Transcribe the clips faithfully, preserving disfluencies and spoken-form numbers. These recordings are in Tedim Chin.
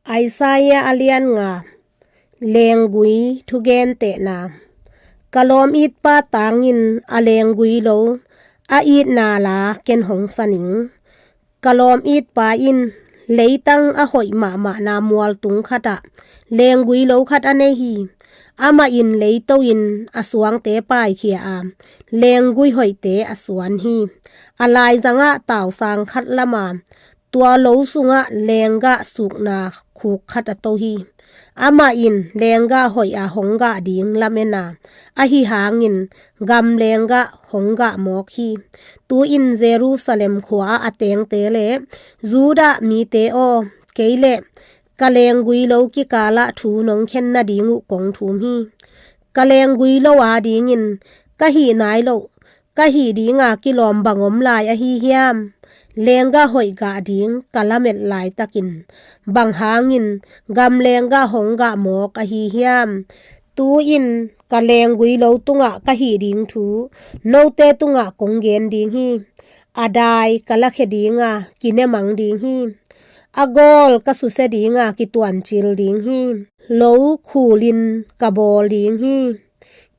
Isaiah a lian nga. Lenggui thugentehna. Ka lawm itpa tangin a lenggui lo a itna la ken hong sa ning. Ka lawm itpa in leitang a hoih mahmahna mualtung khatah lenggui lo khat a nei hi. Amah in leito in a suangte paikhia a, lenggui hoihte a suan hi. A laizangah tausang khat lama tua lo sungah lenggah sukna khuk khat a to hi. Amah in lenggah hoih a hong gah ding lamena ahi hangin gam lenggah hong gah mawk hi. Tu-in Jerusalem khua-ah a tengte le Judah mite aw, kei le ka lenggui lo kikalah thu nong khen nading uh kong thum hi. Ka lenggui lo a dingin ka hih nai loh, ka hih dinga kilawm bang om lai ahi hiam? Lenggah hoih gah ding ka lamet laitakin bang hangin gam lenggah hong gah mawk ahi hiam? Tu-in ka lenggui lo tungah ka hih ding thu note tungah kong gen ding hi. A dai ka lakhia dinga kinemang ding hi. A gawl ka susia dinga kituancil ding hi. Lo khulin ka bawl ding hi.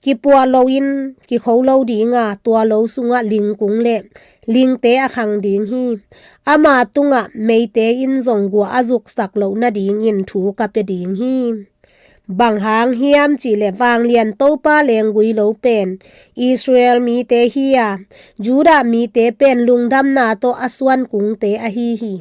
Kipuah loin kikho lo dinga tua lo sungah lingkung le lingte a khang ding hi. Ama tungah meite in zong guah a zuksak loh nadingin thu ka pia ding hi. Bang hang hiam cihleh vanglian Topa lenggui lo pen Israel mite hi a, Judah mite pen lungdamna tawh a suan kungte ahi hi.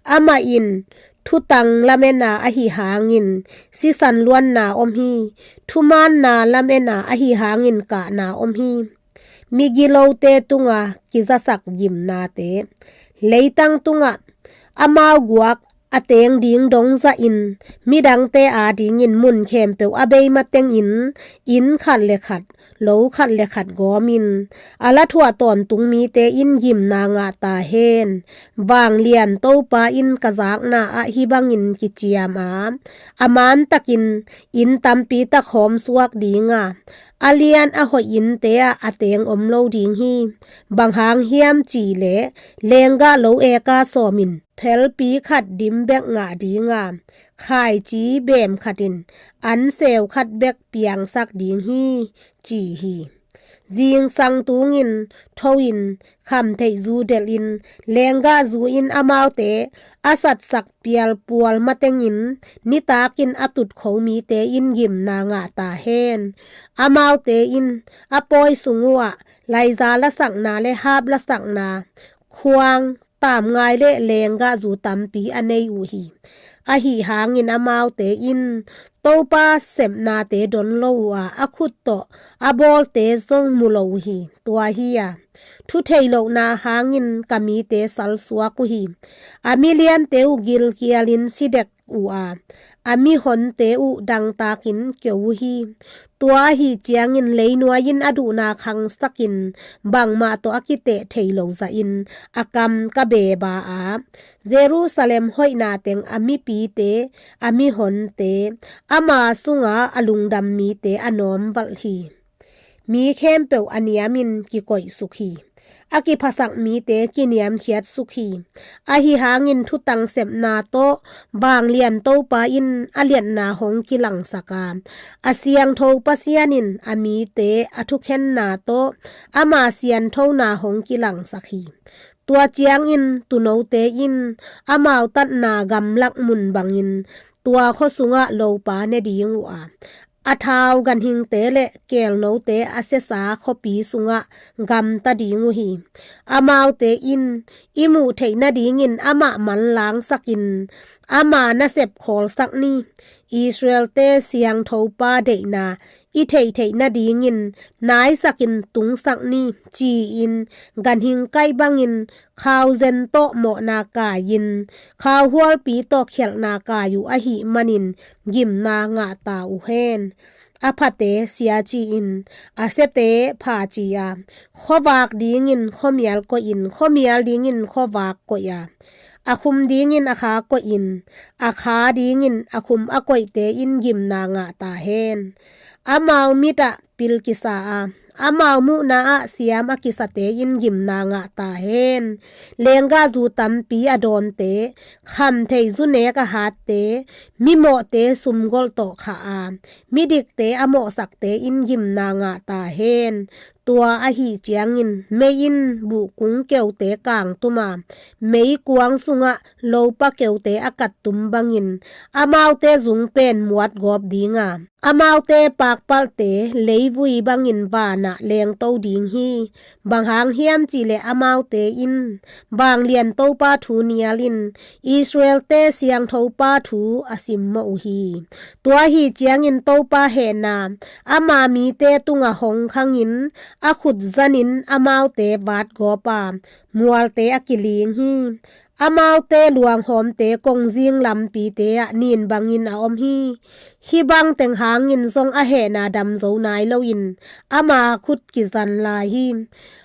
Amah in thutang lamena ahi hangin sisan luanna om hi. Thumaanna lamena ahi hangin kahna om hi. Migilote tunga kizasak gimnate, leitang tungah amau guak a teng ding dong zahin midangte adingin mun khempeuh a bei matengin inn khat le khat, lo khat le khat gawmin a la thuah tawntung mite in gimna ngah ta hen. Vanglian Topa in ka zakna ah hih bangin kiciam a, a mantakin inn tampi tak hawmsuak dinga, a lian a hoih innte ah a teng om lo ding hi. Bang hang hiam cihleh lenggah lo eka sawmin phelpi khat dim bek ngah dinga, khaici beem khatin anseu khat bek piangsak ding hi, ci hi. Zingsang tungin thoin khamtheih zu delhin lenggah zu in amaute a satsak pialpual matengin nitakin a tutkho mite in gimna ngah ta hen. Amaute in a pawi sung uhah laiza lasakna le hap lasakna, khuang, tamngai le lenggah zu tampi a nei uh hi. Ahi hangin amaute in Topa sepnate don lo uh a, a khut tawh a bawlte zong mu lo uh hi. Tua hi a, thu thei lohna hangin ka mite salsuak uh hi. A miliante uh gilkialin sidek uh a, a mihonte uh dangtakin keu uh hi. Tua ahi ciangin leinuai in a duhna khangsakin bangmah tawh a kiteh thei lo zahin a kam ka beba a, Jerusalem hoihna teng a mipite, a mihonte, ama sunga a lungdam mite a nawmvalh hi. Mi khempeuh a niamin kikoihsuk hi. A kiphasak mite kiniamkhiatsuk hi. Ahi hangin thutang sepna tawh vanglian Topa in a liatna hong kilangsak a, a siangtho Pasian in a mite a thukhenna tawh ama sianthona hong kilangsak hi. Tua ciangin tuunote in amau tatna gamlak mun bangin tua khua sungah lopa ne ding uh a, a thau ganhingte le kelnote a siasa khuapi sungah gamta ding uh hi. Amaute in i muh theih nadingin amah manlangsakin ama nasep khawlsak ni. Israelte siangthopa deihna i theihtheih nadingin naisakin tungsak ni, ci-in ganhing kaih bangin khauzen tawh mawhna kai-in khauhualpi tawh khialhna kai uh ahih manin gimna ngah ta uh hen. A phate sia ci-in a siate pha ci-a, khuavak dingin khuamial koihin, khuamial dingin khuavak koih a, a khum dingin a kha koihin, a kha dingin a khum a koihte in gimna ngah ta hen. Amau mitah pil kisa a, Amau muhna ah siam a kisate in gimna ngah ta hen. Lenggahzu tampi a dawnte, khamtheih zunek a hatte, mimawhte sumgolh tawh khah a, midikte a mawhsakte in gimna ngah ta hen. Tua ahi ciangin mei in buhkung keute kangtum a, meikuang sungah lopa keute a kattum bangin amaute zung pen muatgawp ding a, amaute pakpalhte leivui bangin vanah lengto ding hi. Bang hang hiam cihleh amaute in vanglian Topa thu nialin Israel-te siangthopa thu a simmawh uh hi. Tua ahi ciangin Topa hehna ama mite tungah hong khangin a khut zanin amaute vatgawp a, mualte a kiling hi. Amaute luanghawmte kongzing lampite ah nin bangin a om hi. Hih bang teng hangin zong a hehna damzo nai loin ama khut kizan lai hi.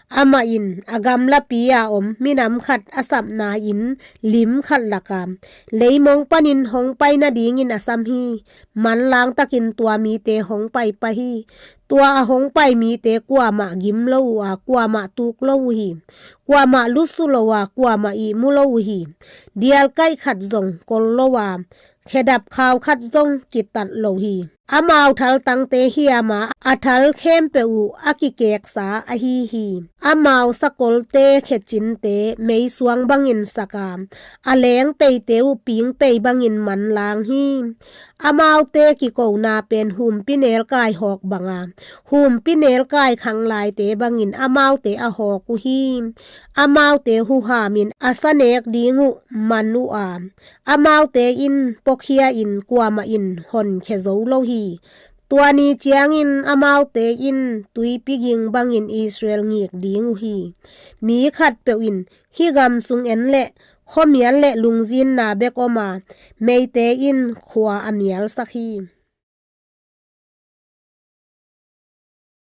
Amah in a gamlapi a om minam khat a sapna inn lim khat lakah leimong panin hong pai nadingin a sam hi. Manlang takin tua mite hong pai pah hi. Tua a hong pai mite kuamah gim lo uh a, kuamah tuk lo uh hi. Kuamah lusu lo a, kuamah ihmu lo uh hi. Dialkaih khat zong kol lo a, khedap khau khat zong kitat lo hi. Amau thaltangte hiam a, a thal khempeuh uh a kikeksa ahi hi. Amau sakolte khecinte meisuang bangin sak a, a lengpeite uh pingpei bangin manlang hi. Amaute kikona pen humpi nelkai hawk banga, humpi nelkai khanglaite bangin amaute a hawk uh hi. Amaute huhamin a sanek ding uh man uh a, amaute in pawkhia in kuamah in honkhia zo lo hi. Tua ni ciangin amaute in tuipi ging bangin Israel ngik ding uh hi. Mi khatpeuh in hih gam sung en leh khuamial le lungzinna bek om a, meite in khua a mialsak hi.